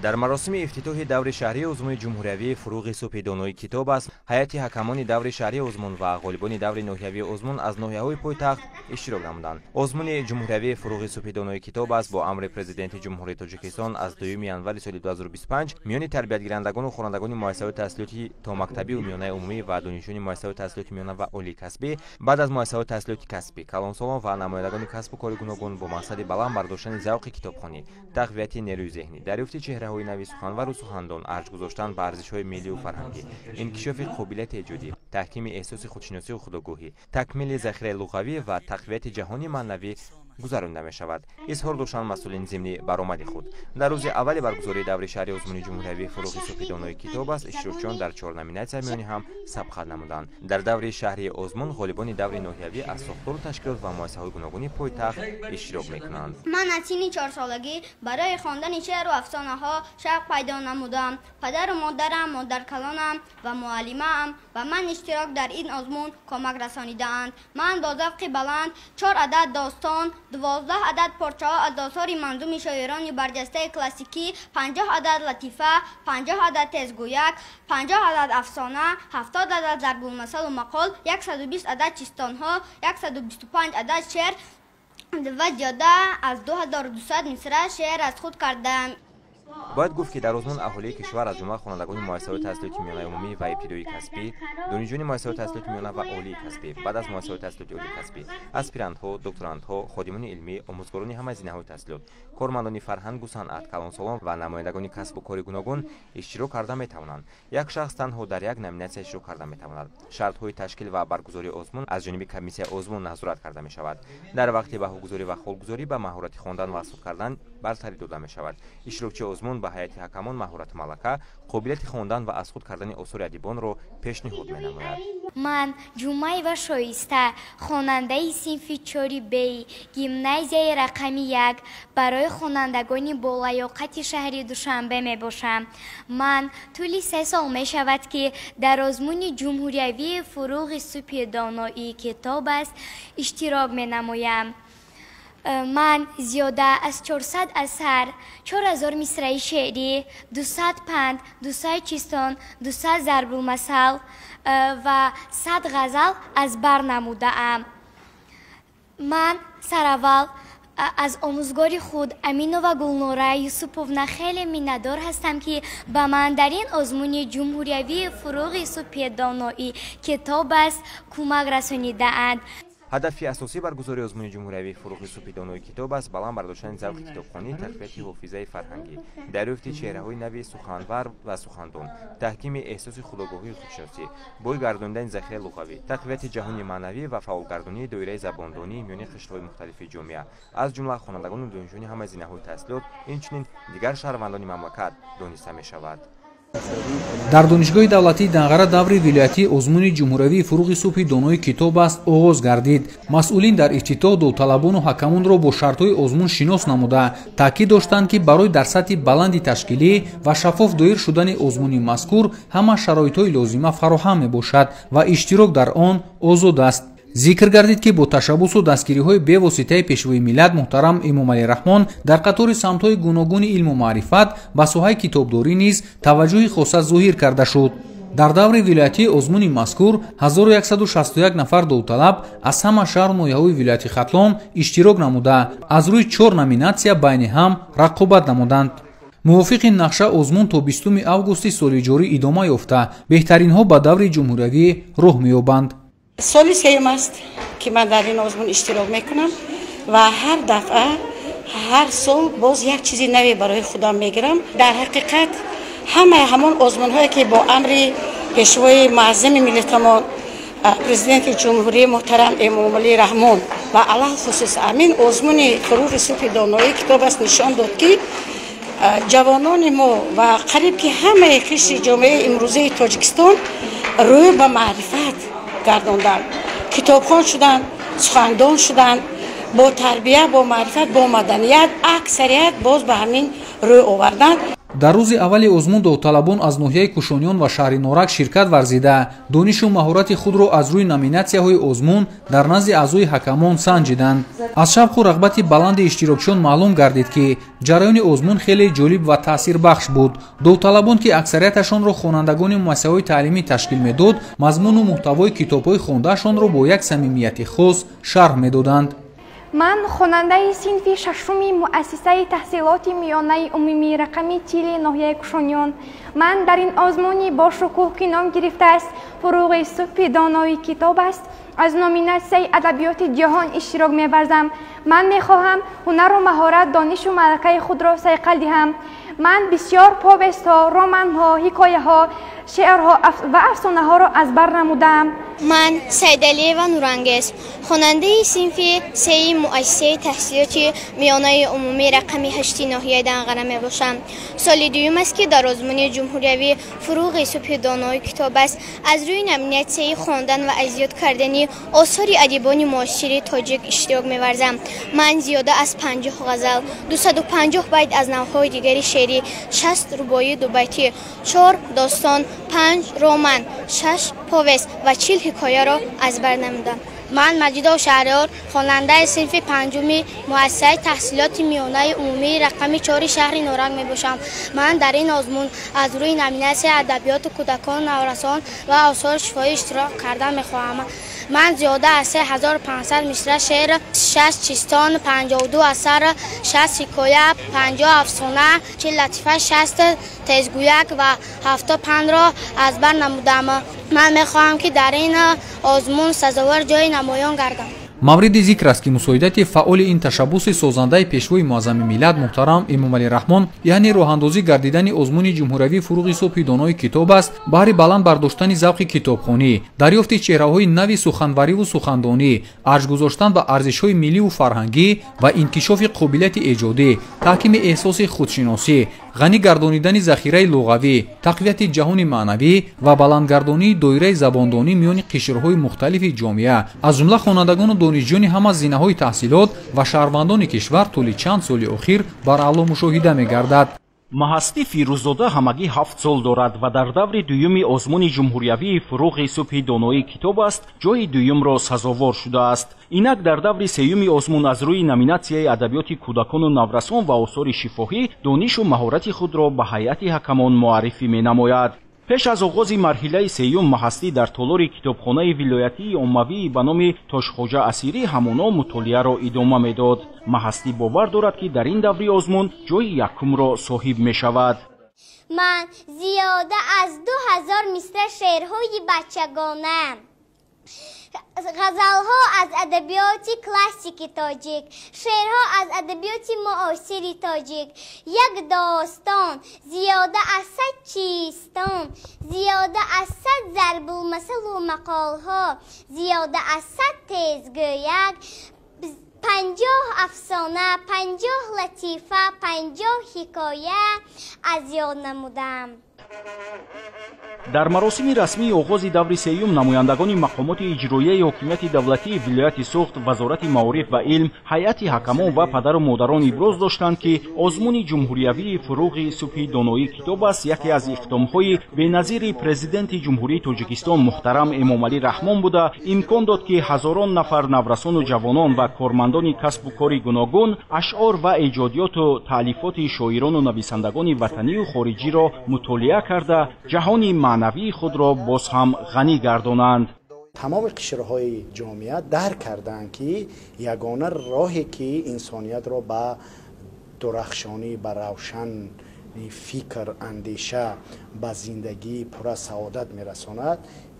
Дар маросими ифтитоҳи даври шаҳрии озмуни ҷумҳуриявии «Фурӯғи субҳи донои китоб аст», ҳайати ҳакамони даври шаҳрии озмун ва ғолибони даври ноҳиявии озмун аз ноҳияҳои пойтахт иштирок намуданд. Озмуни ҷумҳуриявии «Фурӯғи субҳи донои китоб аст» бо амри Президенти Ҷумҳурии Тоҷикистон аз 2 январи соли 2025 миёни тарбиятгирандагону хонандагони муассисаҳои таҳсилоти томактабию миёнаи умумӣ ва донишҷӯёни муассисаҳои таҳсилоти миёна ва олии касбӣ, баъд аз муассисаҳои таҳсилоти касбӣ, калонсолон ва намояндагони касбу кори гуногун бо мақсади баланд бардоштани завқи китобхонӣ, тақвияти нерӯи зеҳнӣ, дарёфти чеҳраҳои нави суханвару сухандон, арҷ гузоштан ба арзишҳои миллию фарҳангӣ, инкишофи қобилияти эҷодӣ, таҳкими эҳсоси худшиносию худогоҳӣ, такмили захираи луғавӣ ва тақвияти ҷаҳони маънавӣ гузаронида мешавад, изҳор доштанд масъулин зимни баромади худ. Дар рӯзи аввали баргузории даври шаҳрии озмуни ҷумҳуриявии «Фурӯғи субҳи донои китоб аст», иштирокчиён дар чор номинатсия миёни ҳам сабқат намуданд. Дар даври шаҳрии озмун ғолибони даври ноҳиявӣ аз сохтору ташкилот ва муассисаҳои гуногуни пойтахт иштирок мекунанд. Ман аз синни 4-солагӣ барои хондани шеъру афсонаҳо шавқ пайдо намудам. Падару модарам, модаркалонам ва муаллимаам ба ман иштирок дар ин озмун кӯмак расонидаанд. Ман бо завқи баланд чор адад достон, 12 адад порчаҳо аз осори манзуми шоирони барҷастаи классикӣ, 50 адад латифа, 50 адад тезгӯяк, 50 адад афсона, 70 адад зарбулмасалу мақол, 120 адад чистонҳо, 125 адад шеър ва зиёда аз 2200 мисра шеър аз худ кардаам. Бояд гуфт, ки дар озмун аҳолии кишвар, аз ҷумла хонандагони муассисаҳои таҳсилоти миёнаи умумӣ ва ибтидоии касбӣ, донишҷӯёни муассисаҳои таҳсилоти миёна ва олии касбӣ, баъд аз муассисаҳои таҳсилоти олии касбӣ, аспирантҳо, докторантҳо, ходимони илмӣ, омӯзгорони ҳама зинаҳои таҳсилот, кормандони фарҳангу санъат, калонсолон ва намояндагони касбу кори гуногун иштирок карда метавонанд. Як шахс танҳо дар як номинатсия иштирок карда метавонад. Шартҳои ташкил ва баргузории озмун аз ҷониби комиссияи озмун назорат карда мешавад. Дар вақти баҳогузорӣ ва холгузорӣ ба маҳорати хондан ва аз худ кардан бартарӣ дода мешавад. Иштирокчии озмун ба ҳайати ҳакамон маҳорату малака, қобилияти хондан ва аз худ кардани осори адибонро пешниҳод менамояд. Ман, Ҷумаева Шоиста, хонандаи синфи чори б гимназияи рақами 1 барои хонандагони болаёқати шаҳри Душанбе мебошам. Ман тӯли 3 сол мешавад, ки дар озмуни ҷумҳуриявии «Фурӯғи субҳи доноии китоб аст» иштирок менамоям. Ман зиёда аз 400 асар, 4000 мисраи шеърӣ, 200 панд, 200 чистон, 200 зарбулмасал ва 100 ғазал аз бар намудаам. Ман сараввал аз омӯзгори худ Аминова Гулнора Юсуповна хеле миннатдор ҳастам, ки ба ман дар ин озмуни ҷумҳуриявии «Фурӯғи субҳи доноӣ китоб аст» кӯмак расонидаанд. Ҳадафи асосии баргузории озмуни ҷумҳуриявии «Фурӯғи субҳи донои китоб аст» баланд бардоштани завқи китобхонӣ, тақвияти ҳофизаи фарҳангӣ, дарёфти чеҳраҳои нави суханвар ва сухандон, таҳкими эҳсоси худогоҳию худшиносӣ, бой гардонидани захираи луғавӣ, тақвияти ҷаҳони маънавӣ ва фаъолгардонии доираи забондонӣ миёни қишрҳои мухталифи ҷомеа, аз ҷумла хонандагону донишҷӯёни ҳама зинаҳои таҳсилот, инчунин дигар шаҳрвандони мамлакат дониста мешавад. Дар Донишгоҳи давлатии Данғара даври вилоятии озмуни ҷумҳуриявии «Фурӯғи субҳи донои китоб аст» оғоз гардид. Масъулин дар ифтитоҳ довталабону ҳакамонро бо шартҳои озмун шинос намуда, таъкид доштанд, ки барои дар сатҳи баланди ташкилӣ ва шаффоф доир шудани озмуни мазкур ҳама шароитҳои лозима фароҳам мебошад ва иштирок дар он озод аст. Зикр гардид, ки бо ташаббусу дастгириҳои бевоситаи Пешвои миллат муҳтарам Эмомалӣ Раҳмон дар қатори самтҳои гуногуни илму маърифат ба соҳаи китобдорӣ низ таваҷҷӯҳи хоса зоҳир карда шуд. Дар даври вилоятии озмуни мазкур 1161 нафар довталаб аз ҳама шаҳру ноҳияҳои вилояти Хатлон иштирок намуда, аз рӯи чор номинатсия байни ҳам рақобат намуданд. Мувофиқи нақша, озмун то 20 августи соли ҷорӣ идома ёфта, беҳтаринҳо ба даври ҷумҳуриявӣ роҳ меёбанд. Соли сеюм аст, ки ман дар ин озмун иштирок мекунам ва ҳар дафъа, ҳар сол боз як чизи наве барои худам мегирам. Дар ҳақиқат, ҳамаи ҳамон озмунҳое, ки бо амри Пешвои муаззами миллатамон, Президенти Ҷумҳурӣ муҳтарам Эмомалӣ Раҳмон ва алалхусус ҳамин озмуни «Фурӯғи субҳи доноии китоб аст» нишон дод, ки ҷавонони мо ва қариб ки ҳамаи қишри ҷомеаи имрӯзаи Тоҷикистон рӯй ба маърифат гардонданд, китобхон шуданд, сухандон шуданд, бо тарбия, бо маърифат, бо маданият аксарият боз ба ҳамин рӯй оварданд. Дар рӯзи аввали озмун довталабон аз ноҳияи Кушониён ва шаҳри Норак ширкат варзида, донишу маҳорати худро аз рӯи номинатсияҳои озмун дар назди аъзои ҳакамон санҷиданд. Аз шавқу рағбати баланди иштирокчиён маълум гардид, ки ҷараёни озмун хеле ҷолиб ва таъсирбахш буд. Довталабон, ки аксарияташонро хонандагони муассисаҳои таълимӣ ташкил медод, мазмуну муҳтавои китобҳои хондаашонро бо як самимияти хос шарҳ медоданд. Ман хонандаи синфи шашуми муассисаи таҳсилоти миёнаи умумии рақами 40 ноҳияи Кушониён. Ман дар ин озмуни бошукӯҳ, ки ном гирифтааст «Фуруғи субҳи донои китоб аст», аз номинатсияи адабиёти ҷаҳон иштирок меварзам. Ман мехоҳам ҳунару маҳорат, донишу малакаи худро сайқал диҳам. Ман бисёр повестҳо, романҳо, ҳикояҳо, шеърҳо ва афсонаҳоро аз бар намудаам. Ман Сайдалиева Нурангез, хонандаи синфи сеи муассисаи таҳсилоти миёнаи умумии рақами 8 ноҳияи Данғара мебошам. Соли дуюм аст, ки дар озмуни ҷумҳуриявӣ «Фуруғи субҳи донои китоб аст» аз рӯи номинатсияи хондан ва аз ёд кардани осори адибони муосири тоҷик иштирок меварзам. Ман зиёда аз 50 ғазал, 250 байт аз навъҳои дигари шеърӣ, 60 рубоии дубайтӣ, 4 достон, 5 роман, 6 повест ва 40 ҳикояро аз бар намудам. Ман Маҷидов Шаҳриёр, хонандаи синфи панҷуми муассисаи таҳсилоти миёнаи умумии рақами 4 шаҳри Норак мебошам. Ман дар ин озмун аз рӯи номинатсияи адабиёти кӯдакон, наврасон ва осори шифоҳӣ иштирок кардан мехоҳам. Ман зиёда аз 3500 мисра шеър, 6 чистон, 52 асар, 60 ҳикоя, 50 афсона, 40 латифа, 60 тезгӯяк ва 75-ро аз бар намудам. Ман мехоҳам, ки дар ин озмун сазовор ҷои намоён гардам. Мавриди зикр аст, ки мусоидати фаъоли ин ташаббуси созандаи пешвои муаззами миллат муҳтарам Эмомалӣ Раҳмон, яъне роҳандозӣ гардидани озмуни ҷумҳуриявии «Фуруғи субҳи донои китоб аст», баҳри баланд бардоштани завқи китобхонӣ, дарёфти чеҳраҳои нави суханвариву сухандонӣ, арҷ гузоштан ба арзишҳои милливу фарҳангӣ ва инкишофи қобилияти эҷодӣ, таҳкими эҳсоси худшиносӣ, ғанӣ гардонидани захираи луғавӣ, тақвияти ҷаҳони маънавӣ ва баландгардонии доираи забондонӣ миёни қишрҳои мухталифи ҷомеа, аз ҷумла хонандагону донишҷӯёни ҳама зинаҳои таҳсилот ва шаҳрвандони кишвар тӯли чанд соли охир бараъло мушоҳида мегардад. Маҳастӣ Фирӯззода ҳамагӣ 7 сол дорад ва дар даври дуюми озмуни ҷумҳуриявии «Фуруғи субҳи доноии китоб аст» ҷои дуюмро сазовор шудааст. Инак дар даври сеюми озмун аз рӯи номинатсияи адабиёти кӯдакону наврасон ва осори шифоҳӣ донишу маҳорати худро ба ҳайати ҳакамон муаррифӣ менамояд. Пеш аз оғози марҳилаи сеюм Маҳастӣ дар толори китобхонаи вилоятии оммавии ба номи Тошхоҷа Асирӣ ҳамоно мутолиаро идома медод. Маҳастӣ бовар дорад, ки дар ин даври озмун ҷои якумро соҳиб мешавад. Ман зиёда аз 2000 мисра шеърҳои бачагона, ғазалҳо аз адабиёти классики тоҷик, шеърҳо аз адабиёти муосири тоҷик, як достон, зиёда аз 100 чистон, зиёда аз 100 зарбулмасалу мақолҳо, зиёда аз 100 тезгӯяк, 50 афсона, 50 латифа, 50 ҳикоя аз ёд намудам. Дар маросими расмии оғози даври сеюм намояндагони мақомоти иҷроияи ҳокимияти давлатии вилояти Суғд, Вазорати маориф ва илм, ҳайати ҳакамон ва падару модарон иброз доштанд, ки озмуни ҷумҳуриявии «Фуруғи субҳи доноии китоб аст» яке аз иқдомҳои беназири Президенти Ҷумҳурии Тоҷикистон муҳтарам Эмомалӣ Раҳмон буда, имкон дод, ки ҳазорон нафар наврасону ҷавонон ва кормандони касбу кори гуногун ашъор ва эҷодиёту таълифоти шоирону нависандагони ватанию хориҷиро мутолиа карда, ҷаҳони маънавии худро боз ҳам ғанӣ гардонанд. Тамоми қишрҳои ҷомеа дарк карданд, ки ягона роҳе, ки инсониятро ба дурахшонӣ, ба равшани фикр, андеша, ба зиндагии пурра саодат мерасонад,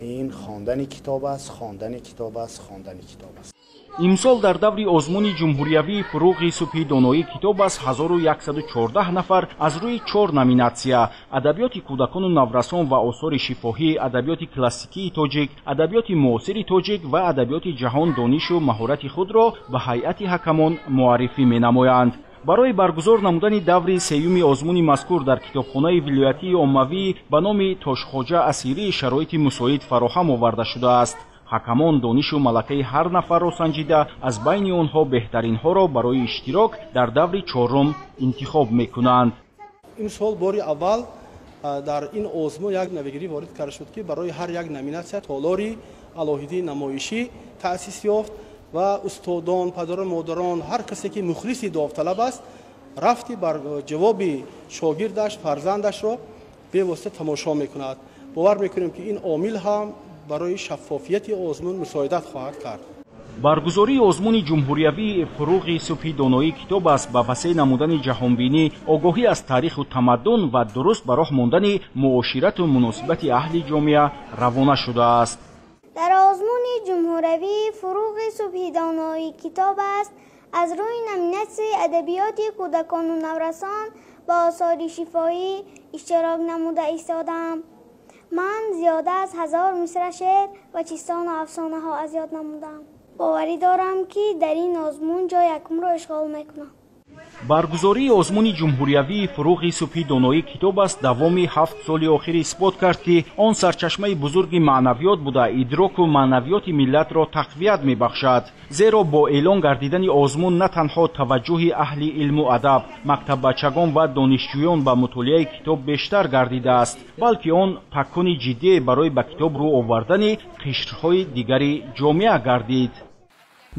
ин хондани китоб аст, хондани китоб аст, хондани китоб аст. Имсол дар даври озмуни ҷумҳуриявии «Фуруғи субҳи доноии китоб аст» 1114 нафар аз рӯи 4 номинатсия: адабиёти кӯдакону наврасон ва осори шифоҳӣ, адабиёти классикии тоҷик, адабиёти муосири тоҷик ва адабиёти ҷаҳон донишу маҳорати худро ба ҳайати ҳакамон муаррифӣ менамоянд. Барои баргузор намудани даври сеюми озмуни мазкур дар китобхонаи вилоятии оммавӣ ба номи Тошхоҷа Асирӣ шароити мусоид фароҳам оварда шудааст. Ҳакамон донишу малакаи ҳар нафарро санҷида, аз байни онҳо беҳтаринҳоро барои иштирок дар даври чорум интихоб мекунанд. Имсол бори аввал дар ин озмун як навигирӣ ворид карда шуд, ки барои ҳар як номинатсия толори алоҳидии намоишӣ таъсис ёфт ва устодон, падару модарон, ҳар касе ки мухлиси довталаб аст, рафти бар ҷавоби шогирдаш, фарзандашро бевосита тамошо мекунад. Бовар мекунем, ки ин омил ҳам барои шаффофияти озмун мусоидат хоҳад кард. Баргузории озмуни ҷумҳуриявии фуруғи субҳи доноии китоб аст ба васеъ намудани ҷаҳонбинӣ, огоҳӣ аз таъриху тамаддун ва дуруст ба роҳ мондани муоширату муносибати аҳли ҷомеа равона шудааст. Дар озмуни ҷумҳуриявии фуруғи субҳи доноии китоб аст аз рӯи номинатсияи адабиёти кӯдакону наврасон ба осори шифоҳӣ иштирок намуда истодаам. Ман зиёда аз 1000 мисра шеър ва чистону афсонаҳо аз ёд намудам. Боварӣ дорам, ки дар ин озмун ҷои якумро ишғол мекунам. Баргузории озмуни ҷумҳуриявии фуруғи субҳи доноии китоб аст давоми 7 соли охир исбот кард, ки он сарчашмаи бузурги маънавиёт буда, идроку маънавиёти миллатро тақвият мебахшад. Зеро бо эълон гардидани озмун на танҳо таваҷҷӯҳи аҳли илму адаб, мактаббачагон ва донишҷӯён ба мутолиаи китоб бештар гардидааст, балки он такони ҷиддие барои ба китоб рӯ овардани қишрҳои дигари ҷомеа гардид.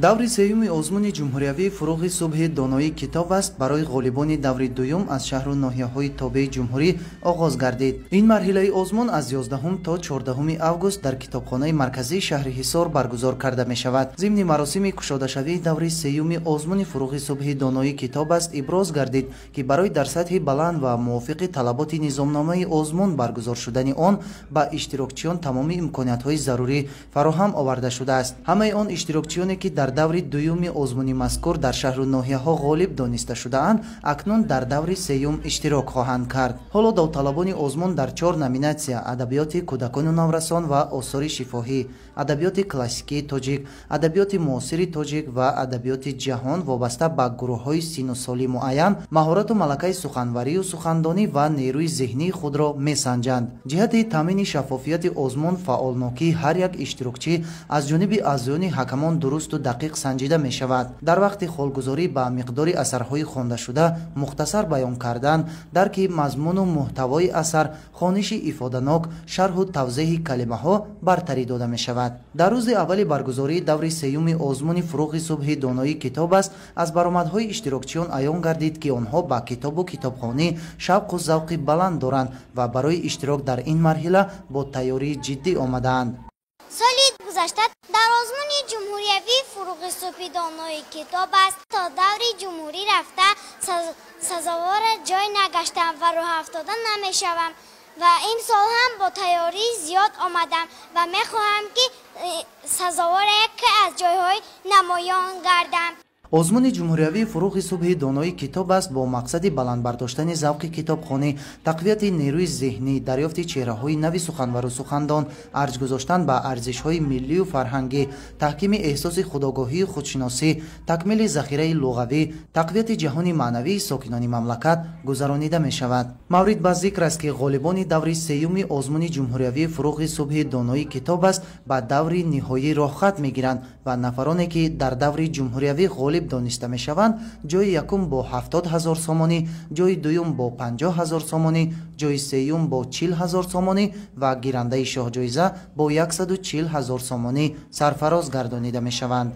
Даври сеюми озмуни ҷумҳуриявии фуруғи субҳи доноии китоб аст барои ғолибони даври дуюм аз шаҳру ноҳияҳои тобеи ҷумҳурӣ оғоз гардид. Ин марҳилаи озмун аз 11 то 14 август дар китобхонаи марказии шаҳри Ҳисор баргузор карда мешавад. Зимни маросими кушодашавии даври сеюми озмуни фуруғи субҳи доноии китоб аст иброз гардид, ки барои дар сатҳи баланд ва мувофиқи талаботи низомномаи озмун баргузор шудани он ба иштирокчиён тамоми имкониятҳои зарурӣ фароҳам оварда шудааст. Ҳамаи он иштирокчиёне ки дар даври дуюми озмуни мазкур дар шаҳру ноҳияҳо ғолиб дониста шудаанд, акнун дар даври сеюм иштирок хоҳанд кард. Ҳоло довталабони озмун дар 4 номинатсия адабиёти кӯдакону наврасон ва осори шифоҳӣ, адабиёти классикии тоҷик, адабиёти муосири тоҷик ва адабиёти ҷаҳон вобаста ба гурӯҳҳои сину соли муайян маҳорату малакаи суханварию сухандонӣ ва нерӯи зеҳнии худро месанҷанд. Ҷиҳати таъмини шаффофияти озмун фаъолнокии ҳар як иштирокчӣ аз ҷониби аъзоёни ҳакамон дурусту дақиқ санҷида мешавад. Дар вақти холгузорӣ ба миқдори асарҳои хондашуда мухтасар баён кардан, дарки мазмуну муҳтавои асар, хониши ифоданок, шарҳу тавзеҳи калимаҳо бартарӣ дода мешавад. Дар рӯзи аввали баргузории даври сеюми озмуни фуруғи субҳи доноии китоб аст аз баромадҳои иштирокчиён аён гардид, ки онҳо ба китобу китобхонӣ шавқу завқи баланд доранд ва барои иштирок дар ин марҳила бо тайёрии ҷиддӣ омадаанд. Соли гузашта дар озмуни ҷумҳуриявии фуруғи субҳи доноии китоб аст то даври ҷумҳурӣ рафта сазовора ҷой нагаштам ва рӯҳафтода намешавам ва имсол ҳам бо тайёрии зиёд омадам ва мехоҳам, ки сазовора яке аз ҷойҳои намоён гардам. Озмуни ҷумҳуриявии фуруғи субҳи доноии китоб аст бо мақсади баланд бардоштани завқи китобхонӣ, тақвияти нерӯи зеҳнӣ, дарёфти чеҳраҳои нави суханвару сухандон, арҷ гузоштан ба арзишҳои миллию фарҳангӣ, таҳкими эҳсоси худогоҳию худшиносӣ, такмили захираи луғавӣ, тақвияти ҷаҳони маънавии сокинони мамлакат гузаронида мешавад. Маврид ба зикр аст, ки ғолибони даври сеюми озмуни ҷумҳуриявии фуруғи субҳи доноии китоб аст ба даври ниҳоӣ роҳхат мегиранд ва нафароне ки дар даври ҷумҳуриявӣ ғолиб дониста мешаванд, ҷои якум бо 70 000 сомонӣ, ҷои дуюм бо 50 000 сомонӣ, ҷои сеюм бо 40 000 сомонӣ ва гирандаи шоҳҷоиза бо 140 000 сомонӣ сарфароз гардонида мешаванд.